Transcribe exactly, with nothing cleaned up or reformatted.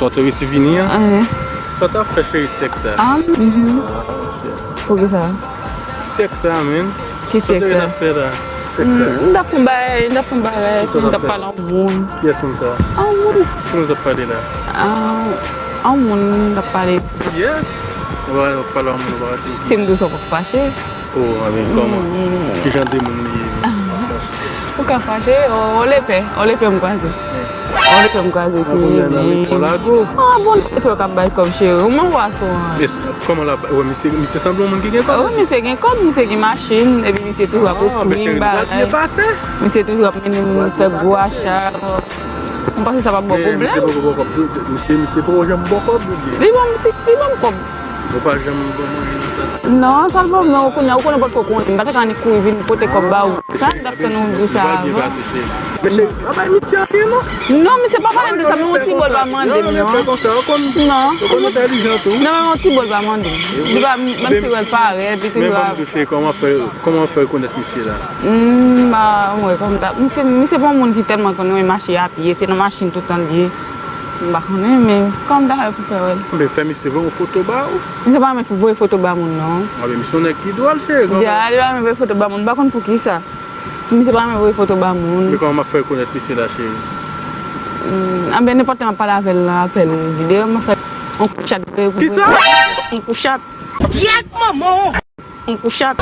Ou te resi vini an? Sa w t ap fè cheri sèks sa? Ah, mhm. Poukisa? Sèks sa, men. Ki sèks sa? Sa w te ap fè la? Sèks sa. M t ap fè yon bagay, m t ap fè yon bagay, m t ap pale a yon moun. Kiyès moun sa? A yon moun. Ki moun w t ap pale la? A yon moun m t ap pale. Kiyès? Ou pa pale a yon moun, ou pa di. Si m di w sa, w p ap fache. Oh, a men kòman? Ki jan de moun li ye? Ou ka fache, o, o lepè, o lepè m kwaze. O lepè m kwaze ki vini. Ah, bon, lepè k ap bay kòb cheri. Ou mwen pwason an. Kòman l ap, wè, misye, misye sanble yon moun ki gen kòb? Wi, misye gen kòb, misye gen machin, epi misye toujou ap ofri m bagay. Misye toujou ap mennen m fè gwo acha. M panse sa p ap ba w pwoblèm. Misye poko ba w kòb, misye, misye poko janm ba w kòb, ou byen? Li ban m ti, li ban m kòb. Ou pa janm ban m anyen nan sa? Non, sa l ban m nan, ou konnen, ou konnen potko konnen. M pa t ka annik kouri vin pote kòb ba ou. Sa m t ap tann ou di sa avan. Men cheri, pa bay misye anyen non. Non, misye pa pale m de sa, men yon ti bò l pa mande m non. Non. Non, men yon ti bò l pa mande m. Li pa, menm si wè l parèt, li toujou ap. Kòman w fè, kòman w fè rekonèt misye la? Hmm, ba, mwen, kòm ta, misye, misye pa yon moun ki tèlman konn renmen mache a pye, se nan machin tout tan l ye. M pa konnen, men kòman m ta fè pou fè wè l? Enben, fè misye voye yon foto ba ou. Misye pa renmen voye foto ba moun, non. Enben, misye yon nèg ki dwòl, cheri, kòman? Ya, li pa renmen voye foto ba moun, m pa konn poukisa. Si misye pa renmen voye foto ba moun. Men kòman m ap fè rekonèt misye la, cheri? Hmm, enben, nenpòt lè m ap pale avè l nan apèl videyo, m ap fè yon kou chat. Kisa? Yon kou chat. Pyèt manman w! Yon kou chat.